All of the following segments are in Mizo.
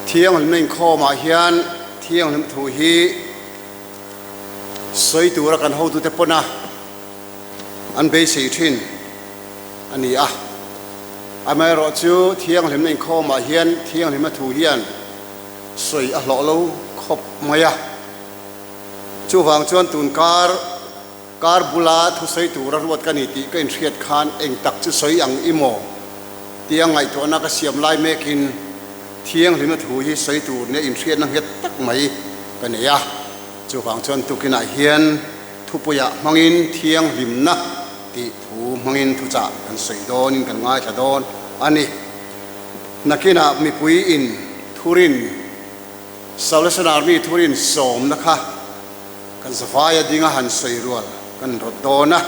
Thianghlimna inkhawmah hian thianghlim thu hi sawi tura kan hotute pawna an beisei thin a ni a. Amaherawhchu thianghlimna inkhawmah hian thianghlimna thu hian sawi a hlawh lo khawp mai a. Chuvang chuan tun kar kar bula thusawi tura ruat ka ni tih ka inhriat khan eng tak chu sawi ang i maw tia ngaihtuahna ka siam lai mekin thianghlimna thu hi sawi tur nia inhriatna nghet tak mai ka nei a. Chuvang chuan tukinah hian thupuiah hmangin thianghlimna tih thu hmangin thuchah kan sawi dawnin kan ngaithla dawn a ni. Nakinah mipui in thurin Salvation Army thurin sawmna kha kan zavaia dinga han sawi rual kan rawt dawn a,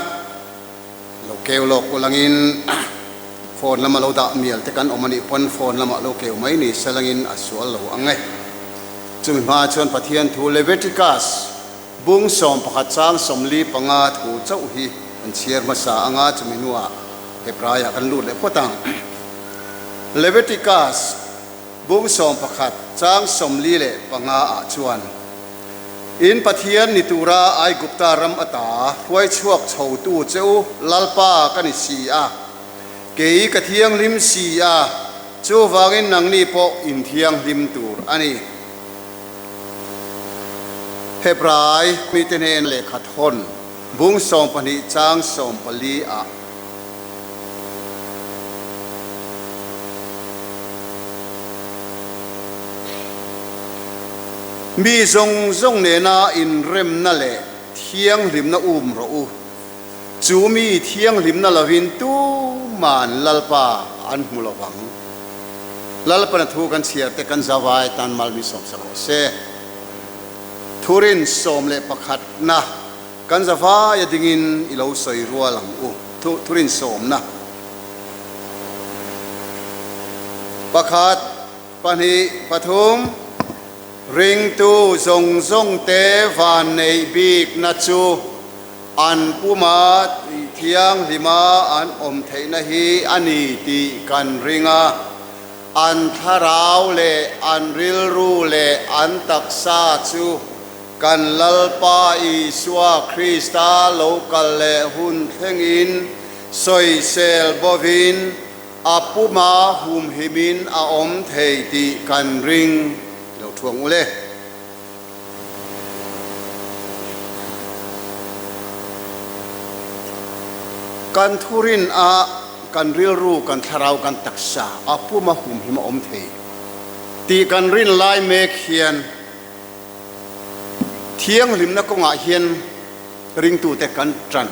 lo keu lawk ulangin phone lama lo dah mial te kan awm a nih pawn phone lamah lo keu mai ni selangin a sual lo ang e. Chumi hma chuan Pathian thu Leviticus bung 11 chang 45 thu chauh hi kan chhiar hmasa anga chumi hnuah Hebraiah kan lut leh phawt ang. Leviticus. Bung 11 chang 45 ah chuan, In Pathian ni tura Aigupta ram ata hruai chhuak chhotu che u Lalpa ka ni si a, kei ka thianghlim si a, chuvangin nangni pawh in thianghlim tur a ni. Hebrai mite hnen lehkha thawn bung 12 chang 14 ah. Mi zawng zawng nena inremna leh thianghlimna um rawh u. Chu mi thianghlimna lovin tuman Lalpa an hmu lo vang. Lalpana thu kan chhiar te kan zavai tan mal mi sawmsa rawh se. Thurin 11 na. Kan zavaia dingin i lo sawi rual ang u. Thurin sawmna. Pakhat, pahnih, pathum, Ringtu zawng zawng te van neih bikna chu an puma thianghlima an awm theihna hi a ni tih kan ring a. An thlarau leh an rilru leh an taksa chu Kan Lalpa Isua Krista lo kal leh hun thlengin sawisel bovin a puma humhimin a awm thei tih kan ring lo thuang u le. Kan thurin a kan rilru, kan thlarau, kan taksa a puma humhim a awm thei tih kan rin lai mek hian, Thianghlimna kawngah hian ringtute kan tan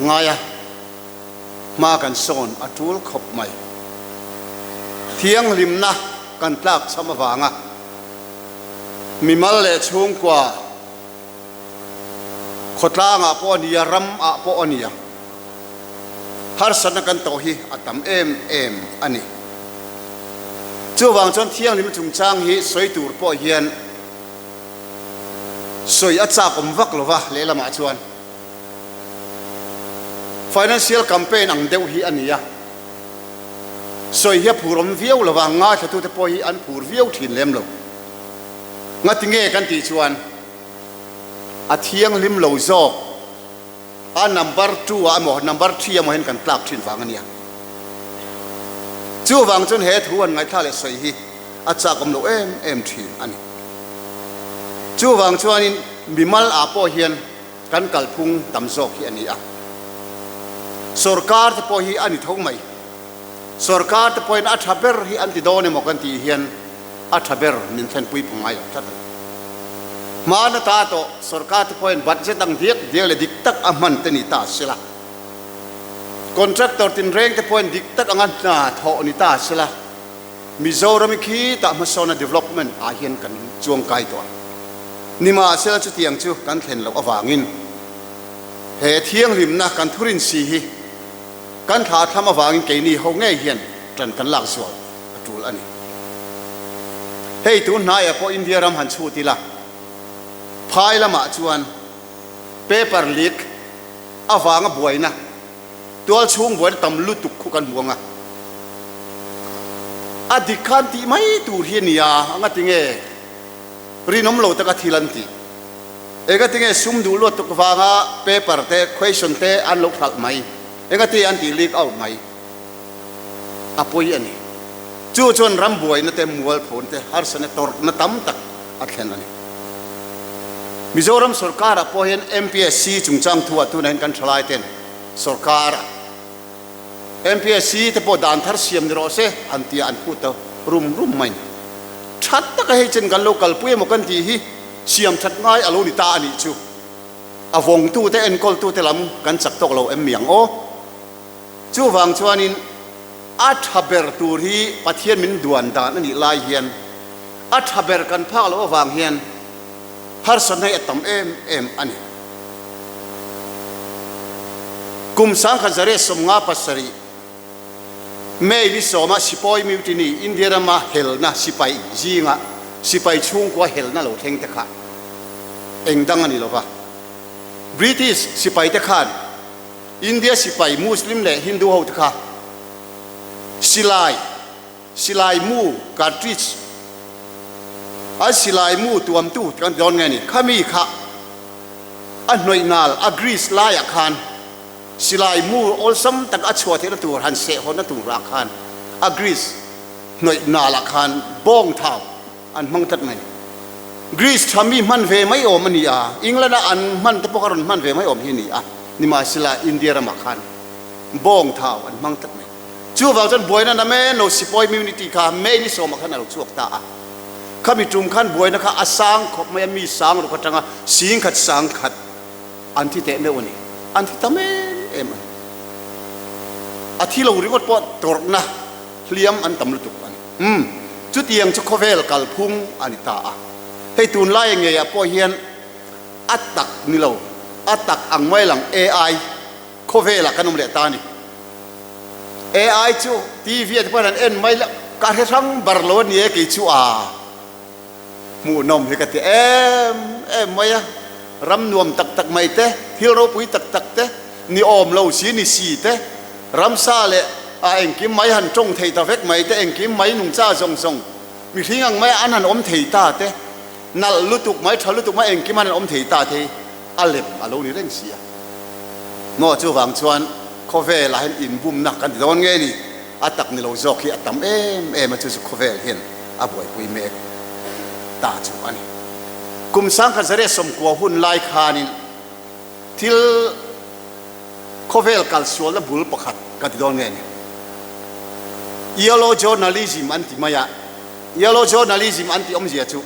ngai a, hma kan sawn a tul khawp mai. Thianghlimna kan tlak cham avanga mimal leh chhungkua khawtlangah pawh a nia, ramah pawh a nia, harsatna kan tawh hi a tam em em a ni. Chuvang chuan thianghlim chungchang hi sawi tur pawh hian sawi a chak awm vak lova lehlamah chuan financial campaign ang deuh hi a ni a, sawi hi a phur awm viau lova, ngaithlatute pawh hi an phur viau thin lem lo. Ngati nge kan tih chuan a thianghlim lo zawk. A number two ah emaw number three emaw hian kan tlak thin vang a nia. Chuvang chuan he thu han ngaihthlak leh sawi hi a chak awm lo em em thin a ni. Chuvang chuanin mimal ah pawh hian kan kalphung tam zawk hi a ni a. Sorkar te pawh hi a ni tho mai. Sorkar te pawhin a tha ber hi an ti dawn emaw kan tih hian a tha ber min thlenpui phu ngai lo tlat a ni. Hmana ta tawh sorkar te pawhin budget ang diak diak leh dik tak a hman te ni ta sela, contractor tinreng te pawhin dik tak anga hna thawh ni ta sela, Mizoram i khitah hmasawna development ah hian kan chuangkai tawh a. Nimahsela chutiang chu kan thlen loh avangin he thianghlimna kan thurin si hi kan thla thlam avangin keini ho ngei hian tan kan lak zual a tul a ni. Hei tun hnaiah pawh India ram han chhut ila, phai lamah chuan paper leak avanga buaina, tual chhung buaina tam lutuk khu kan hmu ang a. A dik khan tih mai tur hi a nia, anga tinge rinawm lo taka thil an tih? Enga tinge sum duh luat tuk vanga paper te question te an lo hralh mai? Enga ti an tih leak out mai? A pawi a ni. Chu chuan ram buaina te, mualphawna te, harsatna tawrhna tam tak a thlen a ni. Mizoram sorkarah pawh hian MPSC chungchang thu ah tunah hian kan thalai ten sorkarah MPSC te pawh dan thar siam ni rawh se an tia an phut ta rum rum mai. That taka hei chen kan lo kalpui emaw kan tih hi siam that ngai a lo ni ta a nih chu. A vawngtute enkawltute lam kan chak tawk lo em mi ang aw. Chuvang chuanin a tha ber tur hi Pathian min duan dan a nih lai hian a tha ber kan phak loh avang hian harsatna hi a tam em em a ni. Kum 1957 May ni sawma Sipawi Mutiny, India rama helna sipai zinga sipai chhungkua helna lo thleng te kha eng dang a ni lova. British sipai te khan India sipai Muslim leh Hindu ho te kha silai, silai mu, cartridge, an silai mu tuamtu kan ti dawn nge ni, khami kha a hnawih nal, a grease laiah khan silai mu awlsam tak a chhuah theihna tur han seh hawnna turah khan a grease hnawih nalah khan bawng thau an hmang tlat mai. Grease tha mi hman ve mai awm a ni a, England a an hman te pawh kha rawn hman ve mai awm hi a ni a, nimahsela India ramah khan bawng thau an hmang tlat mai. Chuvang chuan buaina na men lo Sipawi Mutiny kha May ni sawmah khan a lo chhuak ta a. Khami tum khan buaina kha a sang khawp mai a, mi sang ruk atanga singkhat sangkhat an thi teh meuh a ni. An thi tam em em a ni. A thi lo ringawt pawh tawrhna hliam an tam lutuk a ni. Umm, chutiang chu khawvel kalphung a ni ta a. Hei tunlaia ngeiah pawh hian a tak ni lo, a tak ang mai lang AI khawvelah kan awm leh ta a ni. AI chu TV ah te pawh hian an en mai la, ka hre hrang bar lo a ni e kei chu a hmuhnawm hi ka ti em em mai a. Ram nuam tak tak mai te, thil ropui tak tak te, ni awm lo si ni si te, ramsa leh a engkim mai han tawng thei ta vek mai te, engkim mai nungcha zawng zawng mihring ang mai an han awm thei ta te, nalh lutuk mai, tha lutuk mai engkim an han awm thei ta te hi a lem a lo ni reng si a. Maw chuvang chuan khawvelah hian inbumna kan ti dawn nge ni, a tak ni lo zawk hi a tam em em a, chu chu khawvel hian a buaipui mek ta chu a ni. Kum 1990 hun lai khanin thil khawvel kalsualna bul pakhat ka ti dawn nge ni. Yellow journalism an ti mai a, Yellow journalism an tih awmzia chu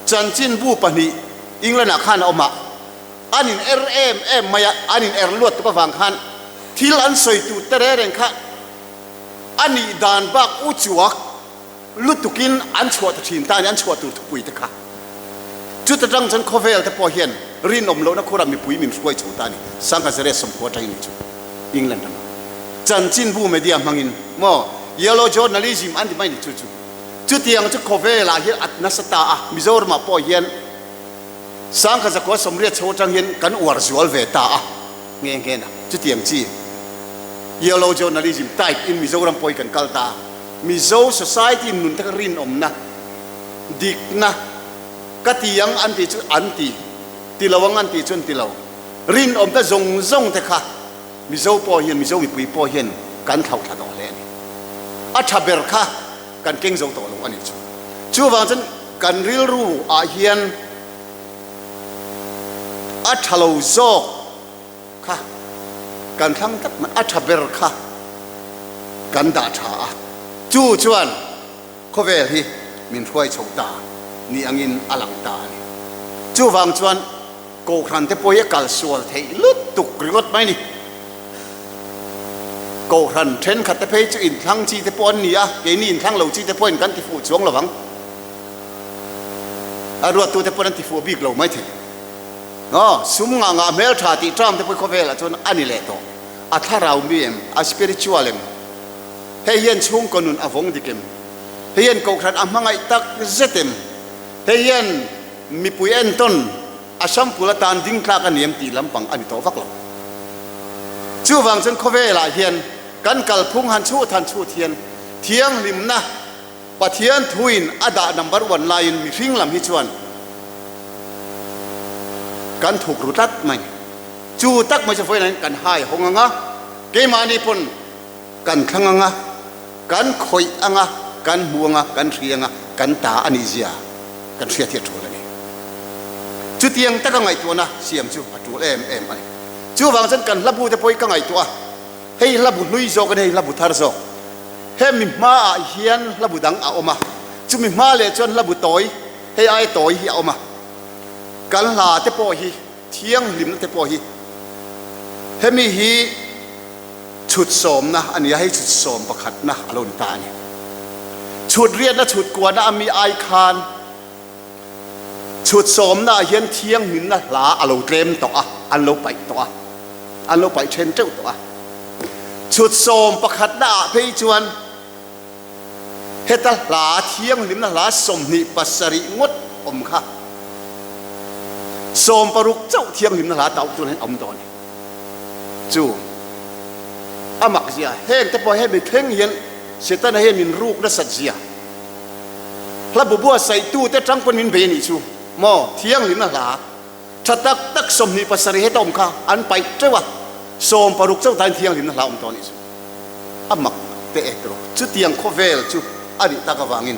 chanchinbu pahnih England-ah khan a awm a, An in er em em mai a, an in er luat tuk avang khan thil an sawi tur te reng reng kha a nih dan bak u chuak lutukin an chhuah ta thin ta a ni, an chhuah tur thupui te kha. Chuta tang chuan khawvel te pawh hian rinawm lohna khurah mipui min hruai chho ta a ni, Sangha 190 atangin ni chu England ramah chanchinbu media hmangin maw yellow journalism an ti mai ni chu chu. Chutiang chu khawvelah hian a nasa ta a, Mizoramah pawh hian 1980 chho atang hian kan uar zual ve ta a, nghe nghe na chutiang chi Yellow Journalism type in Mizoram pawh hi kan kal ta a, Mizo society nun te kha rinawmna, dikna ka ti ang an tih chu an ti, ti lo ang an tih chu an ti lo, rinawmna zawng zawng te kha Mizo pawh hian, Mizo mipui pawh hian kan thlauh thla tawh hle a ni. A tha ber kha kan keng zo tawh lo a nih chu. Chuvang chuan kan rilru ah hian a tha lo zawk kha kan thlang tlat mai, a tha ber kha kan dah tha a, chu chuan khawvel hi min hruai chho ta ni angin a lang ta a ni. Chuvang chuan Kohhran te pawh hi a kal sual theih lutuk ringawt mai a ni. Kohhran thenkhat te phei chu inthlang chi te pawh an ni a, keini inthlang lo chi te pawhin kan tifuh chuang lovang. A ruattu te pawhin an tifuh bik lo maithei. Aw, sum ngah ngah hmel tha tih ṭam te pawh khawvelah chuan a ni leh tawh. A thlarau mi em? A spiritual em? Hei hian chhungkaw nun a vawng dik em? Hei hian kohhran a hmangaih tak zet em? Hei hian Mipui entawn a sample atan ding tlak a ni em tih lampang a ni tawh vak lo. Chuvang chuan khawvelah hian kan kalphung han chhut han chhut hian thianghlimna. Pathian thuin a dah number one laiin mihring lam hi chuan kan thuk ru tlat mai. Chu tak mai chu vawiin kan hai hawng ang a, keimahni pawn kan thlang ang a, kan khawih ang a, kan hmu ang a, kan hria ang a, kan ta a nih zia kan hriat hi a tul a ni. Chutiang taka ngaihtuahna siam chu a tul em em a ni. Chuvang chuan kan hlabu te pawh hi ka ngaihtuah a, hei hlabu hlui zawk a ni, hei hlabu thar zawk. Hemi hmaah hian hlabu dang a awm a, chumi hma leh chuan hlabu tawi, hei ai tawi hi a awm a. Kan hla te pawh hi, thianghlimna te pawh hi, hemi hi chhut sawmna a ni a, hei chhut sawm pakhatna a lo ni ta a ni. Chhut riatna chhut kuahna ami ai khan chhut sawmna ah hian thianghlimna hla a lo tlem tawh a, an lo paih tawh a, an lo paih then teuh tawh a. Chhut sawm pakhatna ah phei chuan heta hla thianghlimna hla 27 ngawt awm kha 60 chauh thianghlimna hla tauh tur hian a awm tawh a ni. Chu a mak zia heng te pawh hemi thleng hian Setana hian min ruk nasat zia hla bu buatsaih tute tang pawn min bei a nih chu maw thianghlimna hla tha tak tak 27 heta awm kha an paih teuh a, 60 chauh tain thianghlimna hla awm tawh a nih chu. A mak teh e tawh. Chutiang khawvel chu a nih tak avangin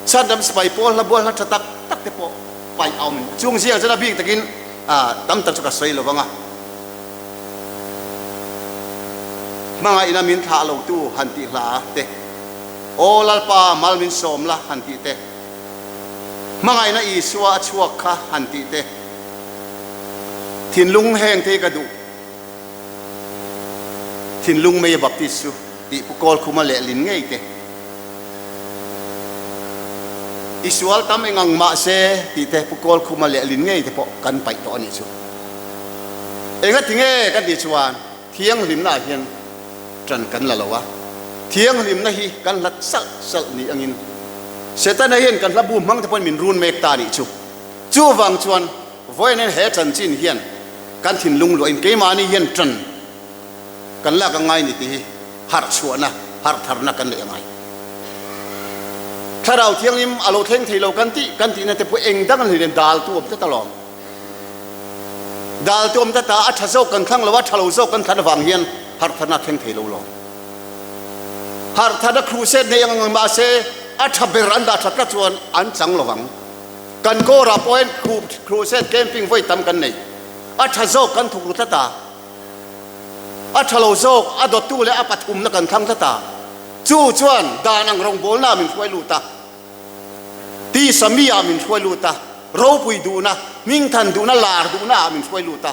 chhandam sipai pawl hla bual hla tha tak tak te pawh paih a awm a ni. Chung ziak chuan a bik takin tam tak chu ka sawi lo vang a, hmangaihna min thlah lo tu han tih hla te, Aw Lalpa mal min sawm la han tih te, Hmangaihna Isua a chhuak kha han tih te, thinlung heng te hi ka duh. Thinlung mei a baptist chu tih Pu Kawlkhuma lehlin ngei te. I sual tam eng ang mah se tih te Pu Kawlkhuma lehlin ngei te pawh kan paih tawh a nih chu. Engati nge kan tih chuan thianghlimna ah hian ṭan kan la lo a, thianghlimna hi kan hlat salh salh ni angin Setana hian kan hlabu hmang te pawhin min run mek ta a nih chu. Chuvang chuan vawiin he chanchin hian kan thinlung luahin keimahni hian ṭan kan lak a ngai ni tih hi harh chhuahna, harh tharna kan neih a ngai. Thlarau Thianghlim a lo thleng thei lo kan tih kan tihna te pawh eng dang an hlilen dal tu awm tlat alawm. Dal tu awm tlat a, a ṭha zawk kan thlang lo a, ṭha lo zawk kan thlan avang hian harh tharna a thleng thei lo lawm. Harh tharna crusade nei ang ang mahse a ṭha ber an dah ṭha tlat chuan an chang lo vang. Kan kawrah pawh hian crusade camping vawi tam kan nei. A tha zawk kan thuk ru tlat a, a tha lo zawk a dawttu leh a pathumna kan thlang tlat a, chu chuan dan ang rawngbawlna ah min hruai lut a, tisa mi ah min hruai lut a, ropui duhna, hmingthan duhna, lar duhna ah min hruai lut a.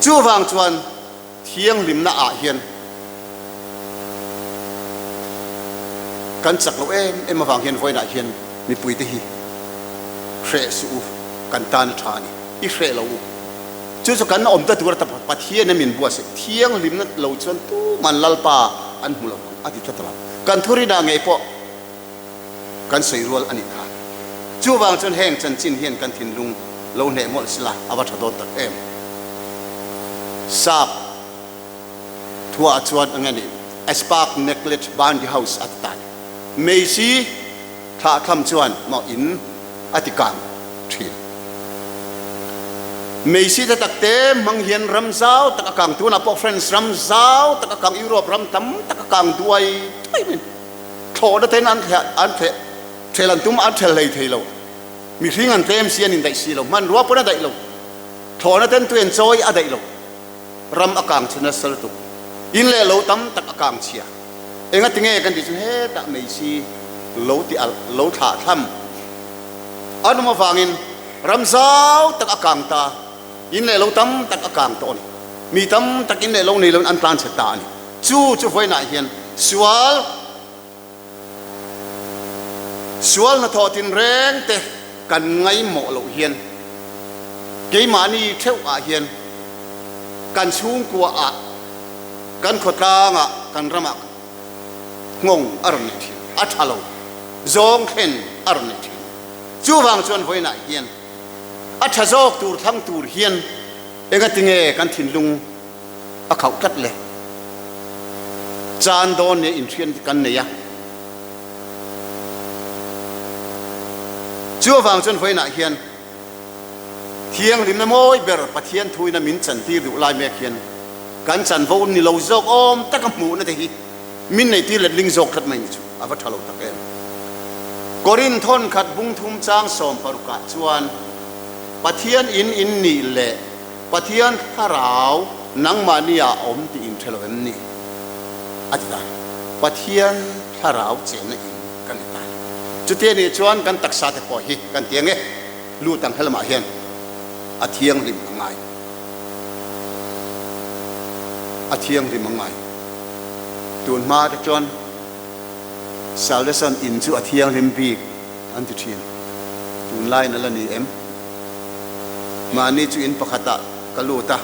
Chuvang chuan Thianghlimna ah hian kan chak loh em em avang hian vawiinah hian mipuite hi hreh suh u, kan tan a tha a ni, i hreh lo u. Chu chu kan awm ta tur a Pathian a min buatsaih thianghlimna lo chuan tuman Lalpa an hmu lo ang a ti tlat a lo. Kan thurinah ngei pawh kan sawi rual a nih kha. Chuvang chuan heng chanchin hian kan thinlung lo hneh mawlh sila a va tha dawn tak em. Sap thuah chuan eng a nih? A spark necklet burn the house a ti ta ni. Meisi thlahthlam chuan maw in a ti kang thin. Meisi te tak te hmang hian ram zau tak a kang tunah pawh France ram zau tak a kang Europe ram tam tak a kang duai duai mai. Thlawhna ten an an thel an tum an thel hlei thei lo. Mihring an tlem si an indaih si lo. Hmanrua pawn a daih lo. Thlawhna ten tui an chawi a daih lo. Ram a kang chhe nasa lutuk. In leh lo tam tak a kang chhia. Engati nge kan tih chu hetah mei si lo ti alh lo thlah thlam an awm avangin ram zau tak a kang ta. In leh lo tam tak a kang tawh a ni. Mi tam tak in leh lo nei loin an tlan chhe ta a ni. Chu chu vawiinah hian sual sual hnathawh tinreng te kan ngaihmawh loh hian keimahni theuh ah hian kan chhungkua ah kan khawtlang ah kan ram ah nghawng a rawn nei thin a tha lo zawng thlen a rawn nei thin. Chuvang chuan vawiinah hian a tha zawk tur thlang tur hian engatinge kan thinlung a khauh tlat le. Chan dawn nia inhriat kan nei a. Chu avang chuan vawiinah hian thianghlimna mawi ber Pathian thuina min chantir duh lai mek hian kan chanvo ni lo zawk awm taka hmuhna te hi min neihtir letling zawk tlat mai ni chu a va tha lo tak em. Korinth thawnkhat bungthum chang sawmparukah chuan Pathian in in nih leh Pathian thlarau nangmahni ah awm tih in hre lo em ni? A ti ta. Pathian thlarau chenna in kan ni ta. Chuti anih chuan kan taksa te pawh hi kan ti ange, lut ang helamah hian a thianghlim a ngai. A thianghlim a ngai. Tun hma te chuan Salvation in chu a thianghlim bik an ti thin. Tunlaiin a la ni em? Mahni chu in pakhatah ka lut a,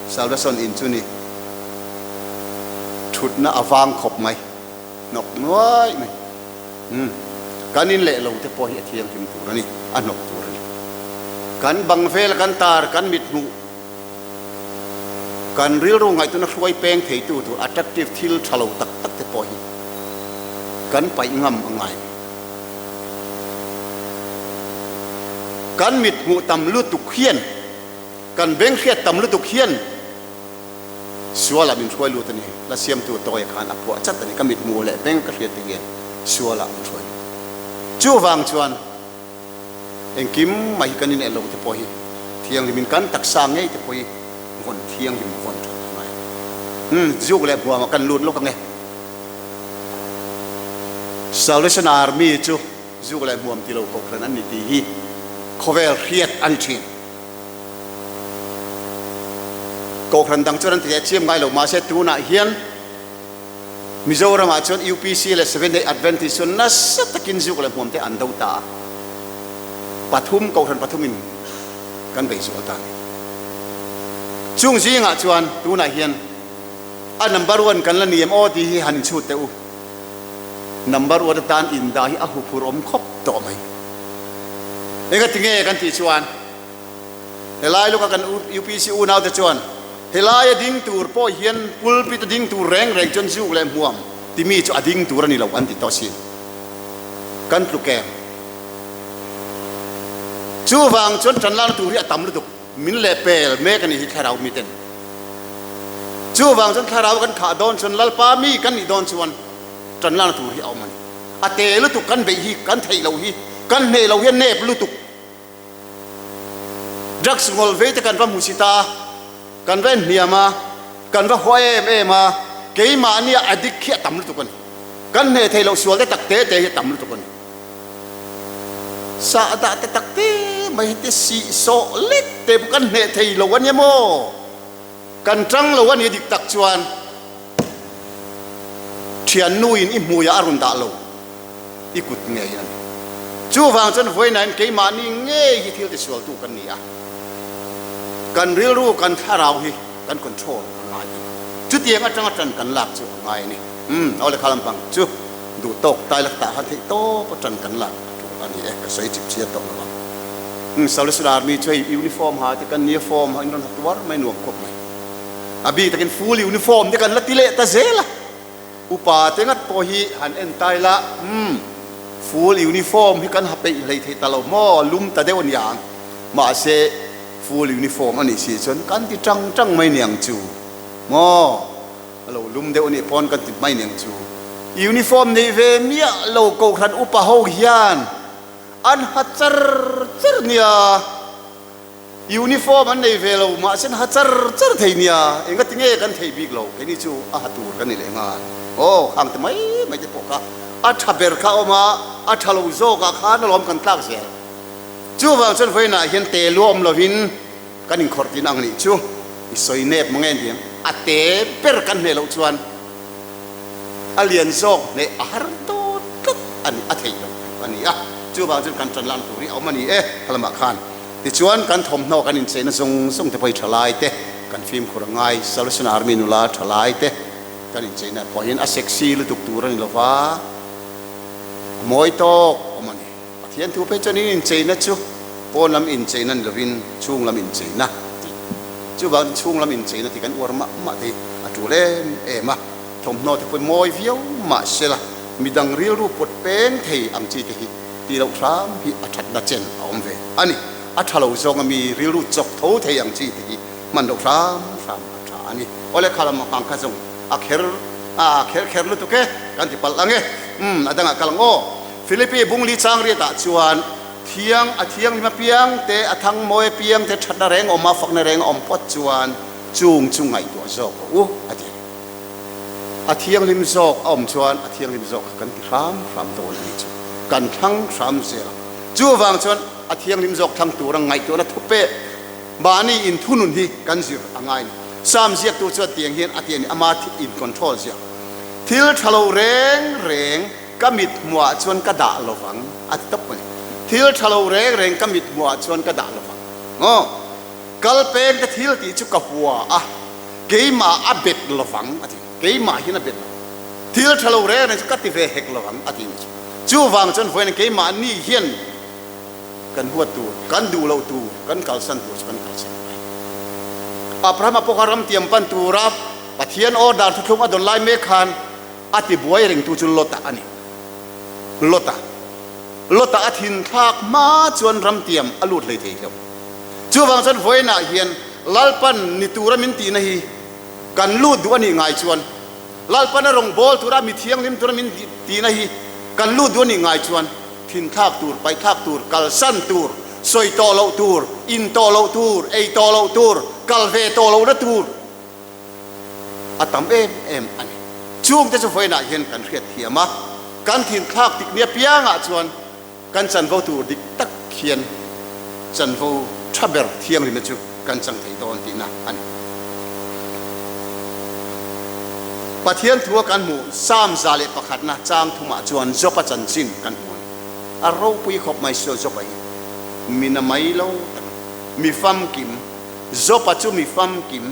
Salvation in chu ni. Thutna a vang khawp mai, hnawk nuai mai. Umm, kan in leh lo te pawh hi a thianghlim tur a ni, a hnawk tur a ni. Kan bang vel kan tar, kan mit hmuh, kan rilru ngaihtuahna hruai peng theitu tur attractive thil tha lo tak tak te pawh hi kan paih ngam a ngai. Kan mit hmuh tam lutuk hian, kan beng hriat tam lutuk hian sualah min hruai lut a ni. La siamtu Tawia khan a phuah chat a ni. Ka mit hmuh leh beng ka hriat te hian sualah min hruai lut. Chuvang chuan engkim mai hi kan inelh lo te pawh hi thianghlimin kan taksa ngei te pawh hi vawn thianghlim vawn that a ngai. Umm, zuk leh buangah kan lut lawk ange. Salvation Army chu zuk leh hmuam ti lo kohhran an ni tih hi khawvel hriat a ni thin. Kohhran dang chuan an ti leh chiam ngai lo mahse tunah hian Mizoramah chuan UPC leh Seventh Day Adventist chuan nasa takin zuk leh hmuam te an do ta a, pathum kohhran pathumin kan bei zual ta a ni. Chung zingah chuan tunah hian A number one kan la ni em aw tih hi han inchhut teh u. Number one atan indah hi a huphur awm khawp tawh mai. Enga ti nge kan tih chuan helai lawka kan UPC unaute chuan helaia ding tur pawh hian pulpit a ding tur reng reng chuan zuk leh hmuam timi chu a ding tur a ni lo an ti tawh asin. Kan tluk em? Chuvang chuan tanlakna tur hi a tam lutuk. Min leh pel mek a nih hi thlarau miten. Chuvang chuan thlarau kan khah dawn chuan Lalpa mi kan nih dawn chuan tan lana tur hi a awm a ni. A te lutuk kan beih hi kan theih loh hi kan hneh loh hi a nep lutuk. Drugs ngawl vei te kan va hmu si ta a, kan va enhniam a, kan va hua em em a, keimahnia addict hi a tam lutuk a ni. Kan hneh theih loh sual te tak te te hi a tam lutuk a ni. Sah dah te tak te mai hi te sih sawh lek te pawh kan hneh thei lo a nia maw? Kan tang lo a ni dik tak chuan thiannuin i hmuiah a rawn dah lo, i kut ngei a ni. Chuvang chuan vawiinain keimahni ngei hi thil tisualtu kan ni a, kan rilru kan thlarau hi kan control a ngai a ni. Chutiang atanga tan kan lak chu a ngai a ni. Umm, aw le kha lampang chu. Duh tawk tai lak tah khan theih tawp a tan kan lak tur a ni e, ka sawi chip chiat tawh lo ang. Salvation Army chu hei uniform ha te kan nia form ha in rawn ha tuar mai nuam khawp mai. A bik takin full uniform te kan la ti leh ta zel a, upa te ngat pawh hi han en tai la, umm full uniform hi kan ha peih hlei thei ta lo maw, lum ta deuh a niang, mahse full uniform a nih si chuan kan ti tang tang mai niang chu maw. A lo lum deuh anih pawn kan ti mai nen chu. Uniform nei ve miah lo kohhran upa ho hian an ha char char nia. Uniform an nei ve lo mahse an ha char char thei nia. Engati nge kan theih bik lo keini chu a ha tur kan ni leh nghal. Aw khang te mai mai te pawh kha a tha ber kha a awm a, a tha lo zawkah khan alawm kan tlak zel. Chuvang chuan vawiinah hian te luah awm lovin Kan inkhawrh tin ang nih chu i sawi nep mange an ti ang. A te ber kan hneh loh chuan a lian zawk hneh a har dawt tlat a ni, a theih loh tur a ni a. Chuvang chuan kan tan lan tur hi a awm a ni e khalamah khan. Tichuan kan thawmhnaw kan incheina zawng zawng te pawh hi thalai te kan fimkhur a ngai. Salvation Army nula thalai te kan incheina pawh hian a sexy lutuk tur a ni lova, a mawi tawk awm a ni. Pathian thu phei chuan in incheina chu pawn lam incheina ni lovin chhung lam incheina tih. Chuvangin chhung lam incheina tih kan uar mah mah te hi a tul em em a, thawmhnaw te pawh mawi viau mah sela midang rilru pawt peng thei ang chi te hi. Tih loh hram hi a thatna chen a awm ve a ni. A tha lo zawng a mi rilru chawk tho thei ang chi te hi hman loh hram hram a tha a ni. Awle kha lam ang kha zawng a kher a kher kher lutuk e kan ti palh ang e. Umm a dangah kal ang aw. Philippi bungli chang riatah chuan thiang a thianghlim apiang te a thang mawi apiang te thatna reng awm a fakna reng a awm phawt chuan chung chu ngaihtuah zawk rawh u a ti. A thianghlim zawk a awm chuan a thianghlim zawk kha kan ti hram hram dawn a nih chu. Kan thlang hram zel ang. Chuvang chuan a thianghlim zawk thlang tura ngaihtuahna thupek mahni inthunun hi kan zir a ngai a ni. Sam ziaktu chuan tiang hian a ti a ni, ama in control ziak. Thil tha lo reng reng ka mit hmuhah chuan ka dah lo vang a ti tawp mai. Thil tha lo reng reng ka mit hmuhah chuan ka dah lo vang. Maw? Kal peng te thil tih chu ka hua a. Keimah a bet lovang a ti. Keimah hian a bet lo. Thil tha lo reng reng chu ka ti ve hek lovang a ti ni chu. Chuvang chuan vawiin keimah ni hian kan huat tur, kan duh loh tur, kan kalsan tur chu kan kalsan mai. Abrahama pawh kha ram tiam pan tura Pathian order thuthlung a dawn lai mek khan a ti buai rengtu chu Lota a ni. Lota. Lota a thinthlak hma chuan ram tiam a lut hlei thei hleuh. Chuvang chuan vawiinah hian Lalpan ni tura min tihna hi kan lut duh a nih ngai chuan, Lalpan a rawngbâwl tura mi thianghlim tura min tihna hi kan lut duh a nih ngai chuan thinthlak tur, paihthlak tur, kalsan tur, sawi tawh loh tur, in tawh loh tur, ei tawh loh tur, kal ve tawh lohna tur a tam em em a ni. Chungte chu vawiinah hian kan hriat thiam a, kan thinthlak tik nia piangah chuan Kan chanvo tur dik tak hian chanvo tha ber thianghlimna chu kan chang thei dawn tihna a ni. Pathian thua kan hmuh Psalm 101 na chang thumah chuan Job-a chanchin kan hmu a ni. A ropui khawp mai saw Job-a hi mi na mai lo tak a ni. Mi famkim, Job-a chu mi famkim,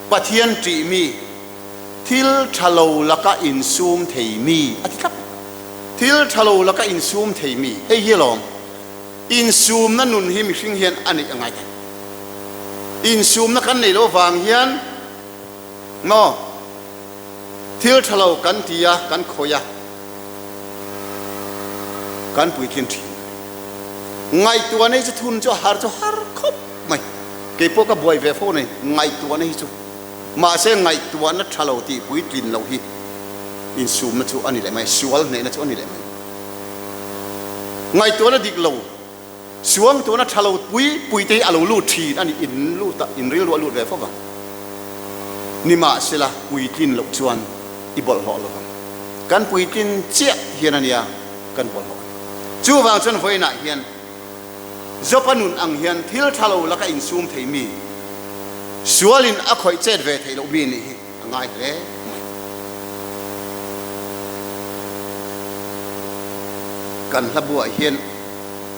Pathian ṭih mi, Thil tha lo laka insum thei mi a ti thlap. Thil tha lo laka insum thei mi, hei hi alawm. Insumna nun hi mihring hian a neih a ngai thei. Insumna kan neih loh avang hian maw thil tha lo kan ti a, kan khawih a, kan puitlin thin. Ngaihtuahna hi chu thun chu a har chu har khawp mai. Keipawh ka buai ve fo nei ngaihtuahna hi chu. Mahse, ngaihtuahna tha lo tih puitlin loh hi insumna chu a ni leh mai, sual hnehna chu a ni leh mai. Ngaihtuahna dik lo, suangtuahna tha lo pui pui te hi a lo lut thin a ni, in lut a, in rilru a lut ve fo vang. Nimahsela, puitlin loh chuan i bawlhhlawh lo vang. Kan puitlin chiah hian a nia kan bawlhhlawh a ni. Chuvang chuan vawiinah hian Job-a nun ang hian thil tha lo laka insum thei mi, sualin a khawih chet ve theih loh mi nih hi a ngai hle mai. Kan hla buah hian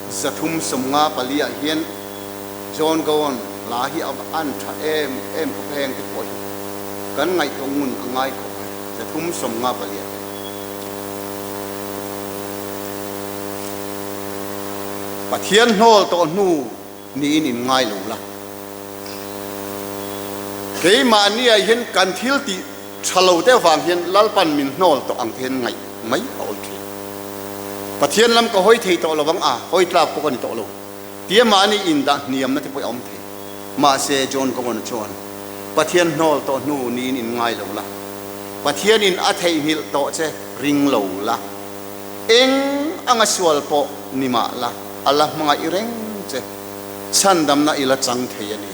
354 ah hian John Gowan hla hi a an tha em em khawp a, heng te pawh hi kan ngaihtuah ngun a ngai khawp mai, 354 ah hian. Pathian hnawl tawh hnu niin in ngai lo la. Keimahniah hian kan thil tih tha lo te avang hian Lalpan min hnawl tawh ang te hian ngaih mai a awl thin. Pathian lam ka hawi thei tawh lo ang a, hawi tlak pawh ka ni tawh lo tia mahni indah hniamna te pawh a awm thei. Mahse John Cowan chuan Pathian hnawl tawh hnu niin in ngai lo la. Pathianin a theihnghilh tawh che ring lo la. Eng anga sual pawh ni mah la, a la hmangaih reng che. Chhandamna i la chang thei a ni.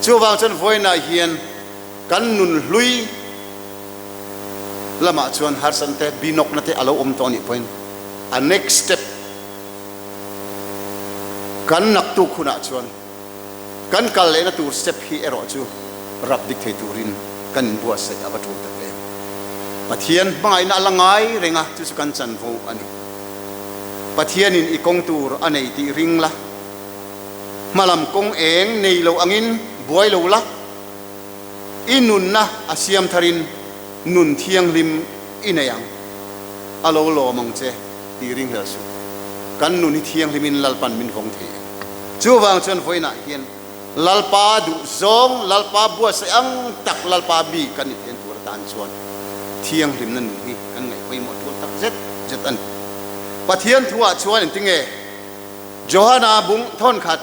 Chuvang chuan vawiinah hian kan nun hlui lamah chuan harsatna te, binawkna te a lo awm tawh a nih pawhin a next step kan naktuk hunah chuan Kan kal lehna tur step hi erawh chu rap dik thei turin kan inbuatsaih a va tul tak em. Pathian hmangaihna a la ngai reng a, chu chu kan chanvo a ni. Pathianin i kawng tur a nei tih ring la, hmalam kawng eng nei lo angin buai lo la, i nunna a siam tharin nun thianghlim i nei ang, a lo lawm ang che tih ring hlel suh. Kan nun hi thianghlimin Lalpan min vawng thei em? Chuvang chuan vawiinah hian Lalpa duh zawng, Lalpa buatsaih ang tak Lalpa mi kan ni thian tur atan chuan thianghlimna nun hi kan ngaih pawimawh tul tak zet zet a ni. Pathian thu ah chuan engtinge Johana bung thawnkhat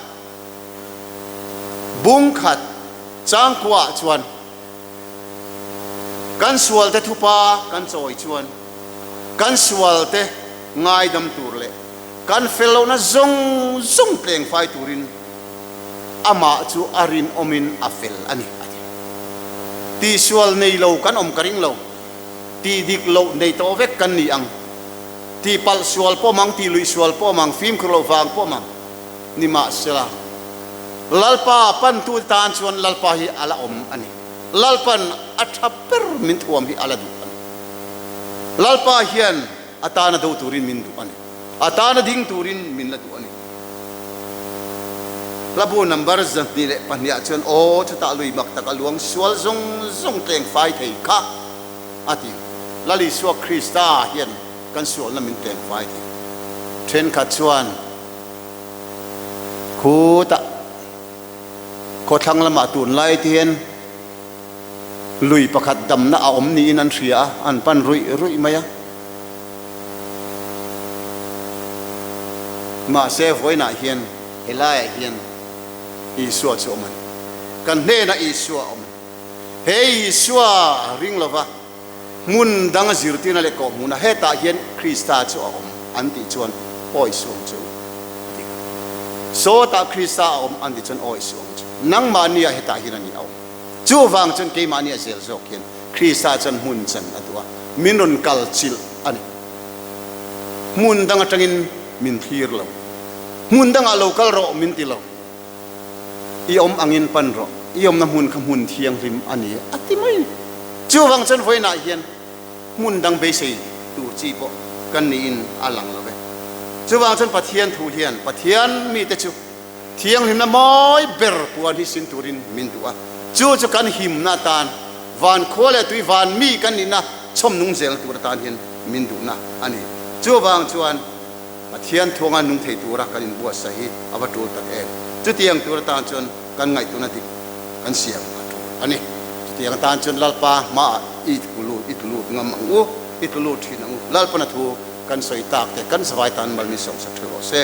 bung khat changkua ah chuan kan sual te thupa kan chawi chuan kan sual te ngaidam tur leh kan fel lohna zawng zawng tleng fai turin amah chu a rinawmin a fel a ni a ti. Tihsual nei lo kan awm ka ring lo. Tih dik loh nei tawh vek kan ni ang. Tih palh sual pawh mang, tih luih sual pawh mang, fimkhur loh vang pawh mang nimahsela Lalpa pantute tan chuan Lalpa hi a la awm a ni. Lalpan a tha ber min thuam hi a la duh a ni. Lalpa hian a tana do turin min duh a ni. A tana ding turin min la duh a ni. Hlabu number 202 ah chuan aw chutah lui mak tak a luang sual zawng zawng tleng fai thei kha a ti. Lal Isua Krista hian kan sualna min tleng fai thei. Thenkhat chuan khutah khawthlang lamah tunlai te hian lui pakhat damna a awm niin an hria a, an pan ruih ruih mai a. Mahse, vawiinah hian helaiah hian Isua chu awm a ni. Kan hnenah Isua a awm a ni. He Isua ring lova hmun danga zirtirna leh kawhhmuhna hetah hian Krista chu a awm an tih chuan awi suh ang che u a ti. Sawtah Krista a awm an tih chuan awi suh ang che u. Nangmahniah hetah hian a ni a awm. Chuvang chuan keimahni a zel zawk hian Krista chuan hmun chan a duh a, min rawn kal chilh a ni. Hmun dang atangin min thlir lo. Hmun dangah lo kal rawh min ti lo. I awm angin pan rawh, i awmna hmun kha hmun thianghlim a ni a ti mai. Chuvang chuan vawiinah hian hmun dang beisei tur chi pawh kan niin a lang lo ve. Chuvang chuan Pathian thu hian Pathian mite chu Thianghlimna mawi ber puan hi sin turin min duh a, chu chu kan himna atan, van khua leh tui van mi kan nihna chhawm nung zel tur atan hian min duhna a ni. Chuvang chuan Pathian thuanga nung thei tura kan inbuatsaih hi a va tul tak em? Chutiang tur atan chuan kan ngaihtuahna dik kan siam a tul a ni. Chutiang atan chuan Lalpa hmaah i tlu i tlu lut ngam ang u, i tlu lut thin ang u. Lalpana thu kan sawi tak te kan zavai tan mal min sawmsak theuh rawh se.